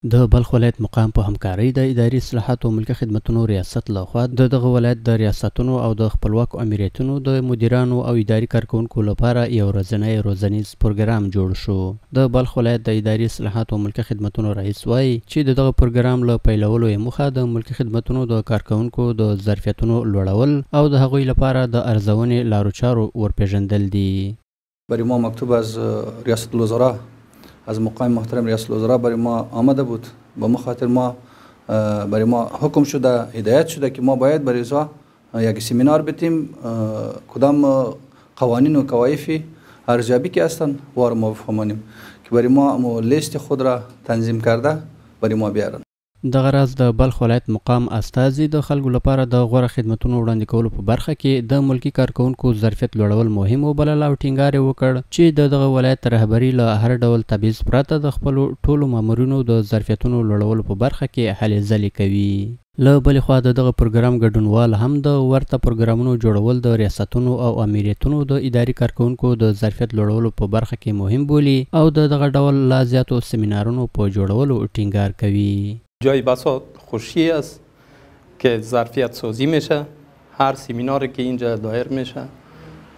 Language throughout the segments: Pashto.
د بلخ ولایت مقام په همکارۍ د اداري اصلاحاتو او ملکي خدمتونو ریاست له خوا د دغه ولایت د ریاستونو او د خپلواکو امریتونو د مدیرانو او اداري کارکوونکو لپاره یو ورځنی روزنیز پروګرام جوړ شو. د بلخ ولایت د اداري اصلاحاتو او ملکي خدمتونو رئیس وايي چې د دغه پروګرام له پیلولو یې موخه د ملکي خدمتونو د کارکوونکو د ظرفیتونو لوړول او د هغوی لپاره د ارزونې لارو چارو ورپېژندل دي. برای ما مکتوب از ریاست الوزراء، از مقام محترم ریاست الوزراء برای ما آمده بود. به ما خاطر ما برای ما حکم شده، هدایت شده که ما باید برای ازا یک سمینار بتیم، کدام قوانین و کوایف ارزیابی که هستند وار ما بفهمانیم که برای ما لیست خود را تنظیم کرده برای ما بیارن. دغه راز د بلخ ولایت مقام استازي د خلکو لپاره د غوره خدمتونو وړاندې کولو په برخه کې د ملکي کارکوونکو ظرفیت لوړول مهم وبلل او ټینګار یې وکړ چې د دغه ولایت رهبري له هر ډول تبعیض پرته د خپلو ټولو مامورینو د ظرفیتونو لوړولو په برخه کې هلې ځلې کوي. له بلې خوا د دغه پروګرام ګډونوال هم د ورته پروګرامونو جوړول د ریاستونو او امیریتونو د اداري کارکوونکو د ظرفیت لوړولو په برخه کې مهم بولي او د دغه ډول لا زیاتو سیمینارونو په جوړولو ټینګار کوي. جای بسا خوشی است که ظرفیت سازی میشه. هر سیمیناری که اینجا دایر میشه،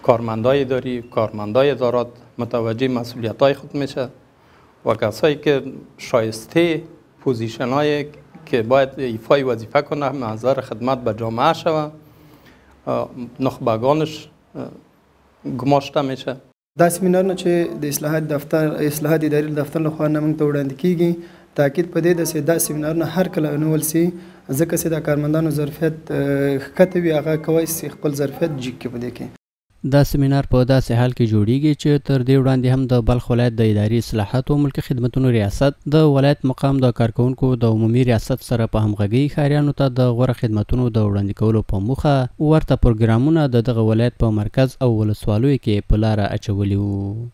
کارمندای اداری، کارمندای ادارات متوجه مسئولیت های خود میشه و کسایی که شایسته position های که باید ایفای وظیفه کنه، منظر خدمت به جامعه شوه، نخبگانش گماشته میشه. دا سیمینارونه چې د اصلاحات دفتر، اصلاحات اداري دفتر له خوا نه موږ ته وړاندې کیږي، تاکید په دې ده چې دا سیمینارونه هر کله ونیول سي، ځکه چې د کارمندانو ظرفیت ښکته وي، هغه کوای سي خپل ظرفیت جګ کړي په دې کې. دا سیمینار په داسې حال کې جوړیږي چې تر دې وړاندې هم د بلخ ولایت د اداري اصلاحاتو او ملکي خدمتونو ریاست د ولایت مقام د کارکوونکو د عمومي ریاست سره په همغږۍ ښاریانو ته د غوره خدمتونو د وړاندې کولو په موخه ورته پروګرامونه د دغه ولایت په مرکز او ولسوالیو کې په لاره اچولي وو.